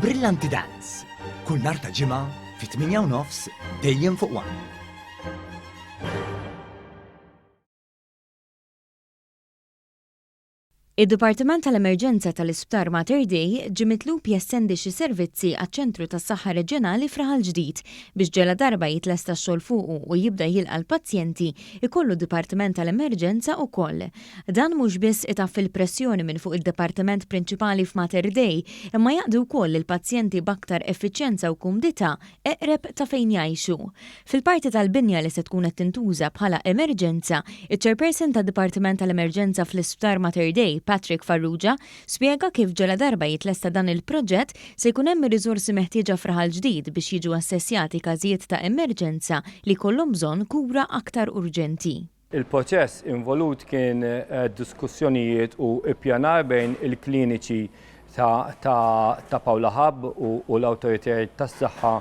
Brillanti Dance, kull nhar ta' Ġimgħa fit-8 u nofs dejjem fuq One. Id-Dipartiment tal-Emerġenza tal-Isptar Mater Dei ġie mitlub jestendi xi servizzi għaċ-Ċentru tas-Saħħa Reġjonali f'Raħal Ġdid biex ġaladarba jitlesta x-xogħol fuqu u jibda jilqa' l-pazjenti, ikollu Dipartiment tal-Emerġenza ukoll. Dan mhux biss itaffi l-pressjoni minn fuq id-dipartiment prinċipali f'Mater Dei, imma jaqdi wkoll lill-pazjenti b'aktar effiċjenza u kumdità eqreb ta' fejn jgħixu. Fil-parti tal-binja li se tkun qed tintuża bħala emerġenza, iċ-Chairperson tad-Dipartiment tal-Emerġenza fl-Isptar Mater Dei, Patrick Farrugia, spjega kif ġaladarba jitlesta dan il-proġett se jkun hemm ir-riżorsi meħtieġa f'Raħal Ġdid biex jiġu assessjati każijiet ta' emerġenza li jkollhom bżonn kura aktar urġenti. Il-proċess involut kien diskussjonijiet u ippjanar bejn il-kliniċi ta' Paula Hub u l-awtoritajiet tas-saħħa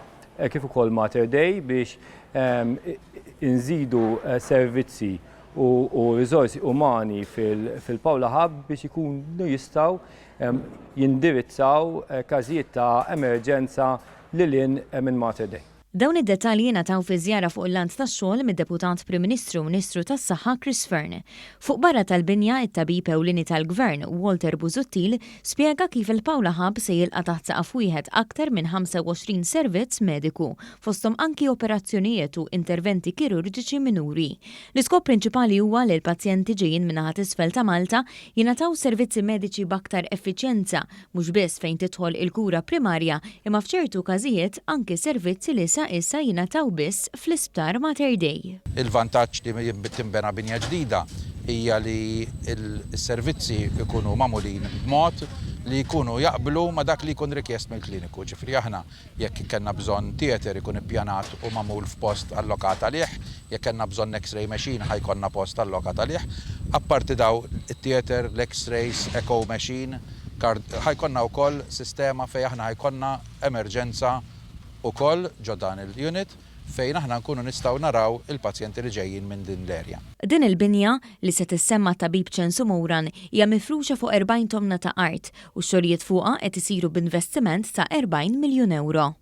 kif ukoll Mater Dei biex inżidu servizzi u riżorsi umani fil-Paula Hub biex ikunu jistgħu jindirizzaw każijiet ta' emerġenza lil hinn minn Mater Dei. Dawn id-dettalji ngħataw fi żjara fuq il-lant tax-xogħol mid-Deputat Prim Ministru u Ministru tas-Saħħa Chris Fearne. Fuq barra tal-binja, it-tabib ewlieni tal-Gvern, Walter Busuttil, spjega kif il-Paola Hub se jilqa' taħt saqaf wieħed aktar minn 25 servizz mediku, fosthom anki operazzjonijiet u interventi kirurġiċi minuri. L-iskop prinċipali huwa li l-pazjenti ġejjin min-naħa t'isfel ta' Malta jingħataw servizzi mediċi b'aktar effiċjenza mhux biss fejn tidħol il-kura primarja imma f'ċertu każijiet anki servizzi li sa issa jingħataw biss fl-Isptar Mater Dei. Il-vantaġġ li tinbena binja ġdida hija li s-servizzi jkunu magħmulin b'mod li jkunu jaqblu ma' dak li jkun rikjest mill-kliniku. Ġifieri aħna Jekk kellna bżonn theatre ikun ippjanat u magħmul f'post allokat għalih, jekk kellna bżonn x-ray machine ħa jkollna post allokat għalih. Apparti dawn it-theatre, l-x-rays, echo machine, card, ħa jkollna wkoll sistema fejn aħna ħa jkollna emerġenza wkoll ġo dan il-unit fejn aħna nkunu nistgħu naraw il-pazjenti li ġejjin minn din l-area. Din il-binja, li se tissemma Tabib Ċensu Moran, hija mifruxa fuq 40 tomna ta' art u x-xogħlijiet fuqha qed isiru b'investiment ta' 40 miljun ewro.